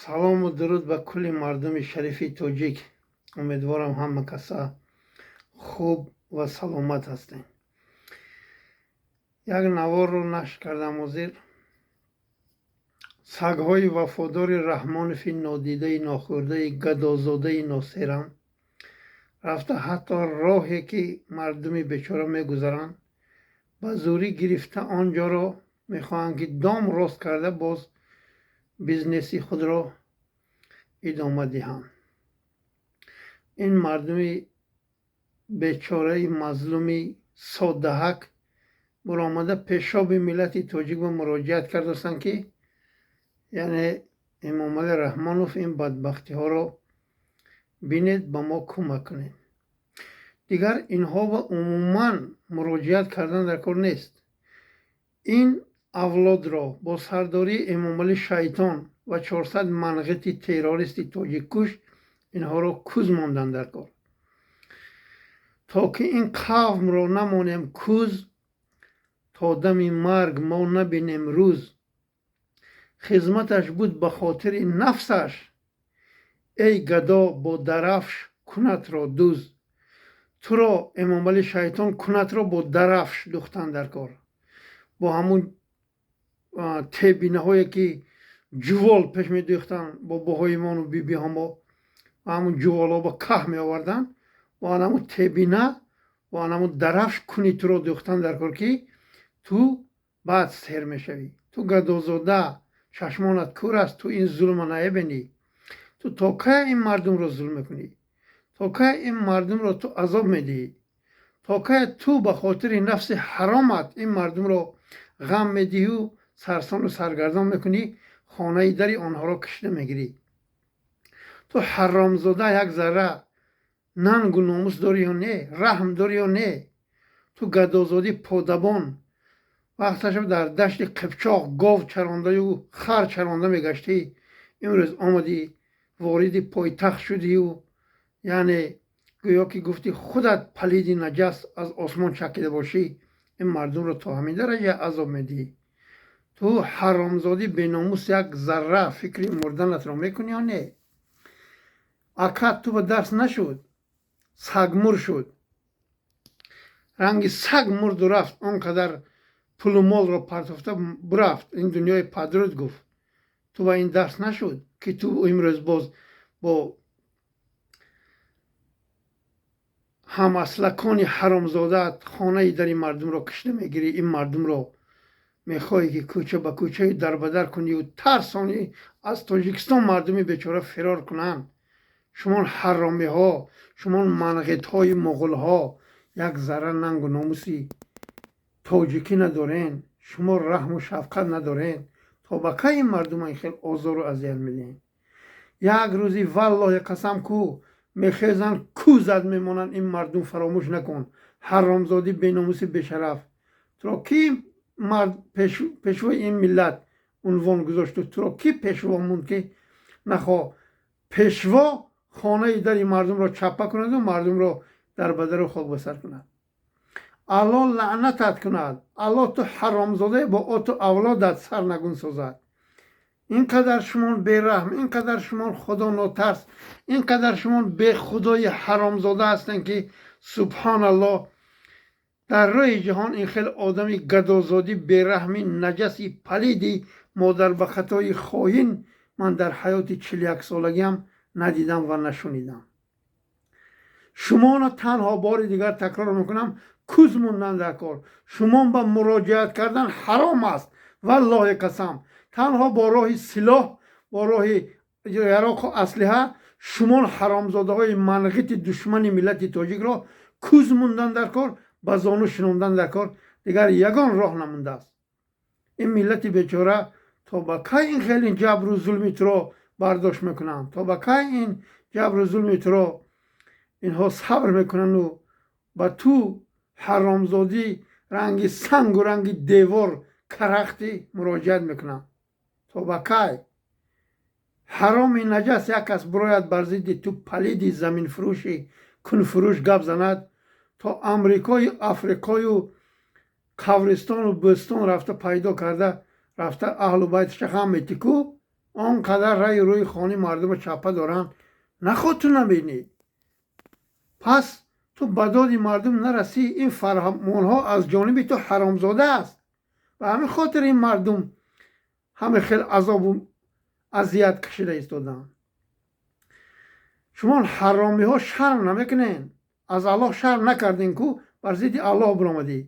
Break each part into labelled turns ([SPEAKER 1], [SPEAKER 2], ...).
[SPEAKER 1] Салому дуруд ба кулли мардуми шарифи тоҷик. Умедворам, ҳама каса хуб ва саломат ҳастем. Як наворро нашр кардам ҳозир. Сагҳои вафодори Раҳмонови нодидаи нохӯрдаи гадозодаи носерам рафта, ҳатто роҳе ки мардуми бечора мегузаранд, ба зӯрӣ гирифта, он ҷоро мехоҳанд ки дом рост карда, боз бизнеси худро идома диҳанд. Ин мардуми бечораи мазлуми соддаҳак буромада, пешоби миллати тоҷик ба муроҷиат кардастанд, ки яъне Эмомалӣ Раҳмонов, ин бадбахтиҳоро бинед, ба мо кӯмак кунед. Дигар инҳо ба умуман муроҷиат кардан дар кор нест. Ин авлодро бо сардории Эмомалӣ шайтон ва 400 манғити террористи тоҷиккуш, инҳоро куз мондан дар кор, то ки ин қавмро намонем куз, то дами марг мо набинем рӯз. Хизматаш буд ба хотири нафсаш, эй гадо, бо дарафш кунатро дуз. Туро, Эмомалӣ шайтон, кунатро бо дарафш духтан дар кор, бо ҳамун тебинаҳое ки ҷувол пеш медӯхтанд бобоҳоимону бибиҳомо, ҳамун ҷуволҳо ба каҳ меоварданд, бо анамун тебина, бо анамун дарафш куни туро дӯхтан дар кор, ки ту баъд сер мешавӣ. Ту гадозода, чашмонат кӯр аст, ту ин зулма наебинӣ. Ту то кай ин мардумро зулм мекунӣ? То кай ин мардумро ту азоб медиҳӣ? То кай ту ба хотири нафси ҳаромат ин мардумро ғам медиҳю сарсону саргардон мекунӣ, хонаи дари онҳоро кишида мегирӣ? Ту ҳаромзода, як зарра нангу номус дорӣ ё не? Раҳм дорӣ ё не? Ту гадозодӣ подабон, вақташ дар дашти Қипчоқ гов чарондаю хар чаронда мегаштӣ. Имрӯз омадӣ, вориди пойтахт шудию, яъне гӯё ки гуфти худат палиди наҷас аз осмон чакида бошӣ, ин мардумро то ҳамин дараҷа азоб медиҳӣ. Ту ҳаромзодӣ беномус, як зарра фикри мурданатро мекунӣ ё не? Акат ту ба дарс нашуд, сагмур шуд, ранги саг мурду рафт. Он қадар пулу молро партофта бурафт, ин дунёи падруд гуфт. Ту ба ин дарс нашуд, ки ту имрӯз боз бо ҳамаслакони ҳаромзодаат хонаи дари мардумро кишида мегирӣ, ин мардумро мехоҳӣ ки кӯча ба кӯчаю дарбадар кунию тарсонӣ, аз Тоҷикистон мардуми бечора фирор кунанд. Шумон ҳаромиҳо, шумон манғитҳои муғулҳо, як зарра нангу номуси тоҷикӣ надорен, шумо раҳму шафқат надорен. То ба кай ин мардума ин хел озору азият медиҳем? Як рӯзи, валлоҳи қасам ку, мехезанд, ку зад мемонанд ин мардум. Фаромӯш накун, ҳаромзодӣ беномуси бешараф, туро ки мард пешвои ин миллат унвон гузошту? Туро ки пешво монд, ки нахо пешво хонаи дари мардумро чаппа кунаду мардумро дар бадару хок ба сар кунад? Алло лаънатат кунад, Алло ту ҳаромзодае бо оту авлодат сарнагун созад. Ин қадар шумон бераҳм, ин қадар шумон худо нотарс, ин қадар шумон бехудои ҳаромзода ҳастанд, ки субҳоналлоҳ, дар рӯи ҷаҳон ин хел одами гадозодӣ, бераҳми наҷаси палиди модарбахатои хоин ман дар ҳаёти 41-солагиам надидам ва нашунидам. Шумоно танҳо бори дигар такрор мекунам: куз мондан дар кор. Шумон ба муроҷиат кардан ҳаром аст, валлоҳи қасам. Танҳо бо роҳи силоҳ, бо роҳи яроқу аслиҳа шумон ҳаромзодаҳои манғити душмани миллати тоҷикро куз мондан дар кор, ба зону шинондан дар кор. Дигар ягон роҳ намондааст. Ин миллати бечора то ба кай ин хел ин ҷабру зулми туро бардошт мекунанд? То ба кай ин ҷабру зулми туро инҳо сабр мекунанду ба ту ҳаромзодӣ ранги сангу ранги девор карахтӣ муроҷиат мекунанд? То ба кай, ҳароми наҷас? Як кас бирояд, бар зидди ту палиди заминфурӯши кунфурӯш гап занад, то Амрикою Африқою қабристону бӯстон рафта пайдо карда, рафта аҳлу байташа хам метику. Он қадар раи рӯи хони мардумро чаппа доранд, наход ту набинӣ. Пас ту ба доди мардум нарасӣ. Ин фармонҳо аз ҷониби ту, ҳаромзода, аст. Ба ҳамин хотир ин мардум ҳама хел азобу азият кашида истоданд. Шумо ҳаромиҳо шарм намекунен? Аз Аллоҳ шарм накардем ку, бар зидди Аллоҳ биромадӣ.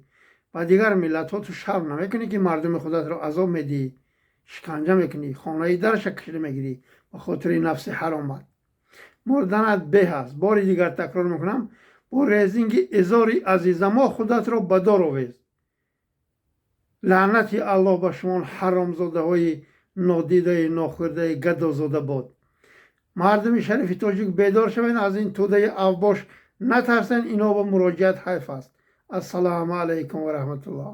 [SPEAKER 1] Ба дигар миллатҳо ту шарм намекунӣ, ки мардуми худатро азоб медиҳӣ, шиканҷа мекунӣ, хонаи дараша кашида мегирӣ ба хотири нафси ҳаромат? Мурданат беҳ аст. Бори дигар такрор мекунам: бо резинги изори азизамо худатро ба дор овез. Лаънати Аллоҳ ба шумо, ҳаромзодаҳои нодидаи нохӯрдаи гадозода, бод. Мардуми шарифи тоҷик, бедор шавед, аз ин тӯдаи авбош натарсен. Ино ба муроҷиат ҳайф аст. Ассалому алайкум ва раҳматуллоҳ.